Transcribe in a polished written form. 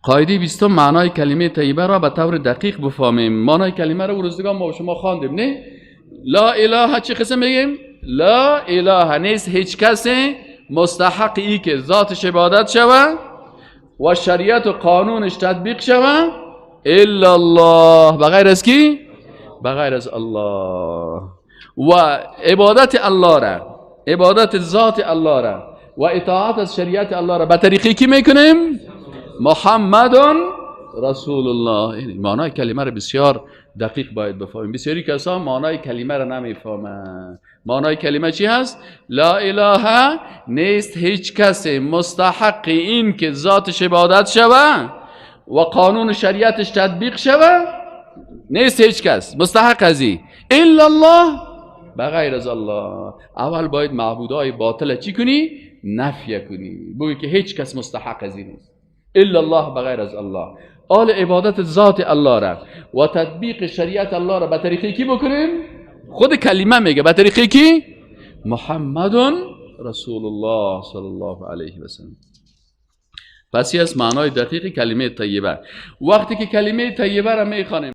قاعده 20، معنای کلمه طیبه را به طور دقیق بفهمیم. معنای کلمه را روزگار ما و شما خواندیم، نه؟ لا اله چه قسم میگیم؟ لا اله نیست هیچ کسی مستحق ای که ذاتش عبادت شوه و شریعت و قانونش تطبیق شوه الا الله، بغیر از کی؟ بغیر از الله. و عبادت الله را، عبادت ذات الله را و اطاعت از شریعت الله را به طریقی کی میکنیم؟ محمد رسول الله. یعنی معنای کلمه را بسیار دقیق باید بفهمیم. بسیاری کسا معنای کلمه را نمیفهمند. معنای کلمه چی هست؟ لا اله نیست هیچ کسی مستحق این که ذاتش عبادت شوه و قانون شریعتش تطبیق شوه، نیست هیچ کس مستحق از این الا الله، بغیر از الله. اول باید معبودای باطل چی کنی؟ نفی کنی، بگی که هیچ کس مستحق از این نیست الا الله، بغیر از الله. آل عبادت ذات الله را و تطبیق شریعت الله را به طریقی کی بکنیم؟ خود کلمه میگه به طریقی کی؟ محمد رسول الله صلی الله علیه و سلم. پس از معنای دقیق کلمه طیبه. وقتی که کلمه طیبه را میخوانیم